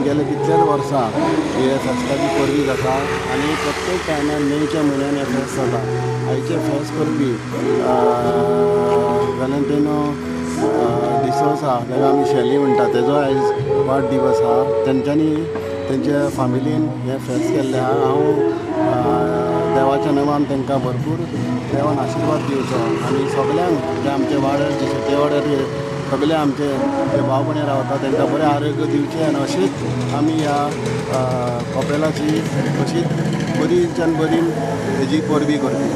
गेले कितल्याच वर्सां हे फेस्ताची परबी जाता आनी प्रत्येक टायमार मेच्या म्हयन्यान हें फेस्त जाता. आयचें फेस्त करपी वेलेंटिनो डिसोसा ताका आमी शैली म्हणटा, तेजो आयज वाडदिवस आहा. तेंच्यांनी तेंच्या फामिलीन हें फेस्त केल्लें आहा. हांव देवाच्या नांवान तांकां भरपूर देवान आशिर्वाद दिवचो आनी सगल्यांक जे आमचे वाड्यार जे शेते वाड्यार सगळे आमचे जे भाव भयणी रावता तांकां बरें आरोग्य दिवचें आनी अशीच आमी ह्या कपेलाची अशीच बरीच्यान बरी हेजी परबी करची.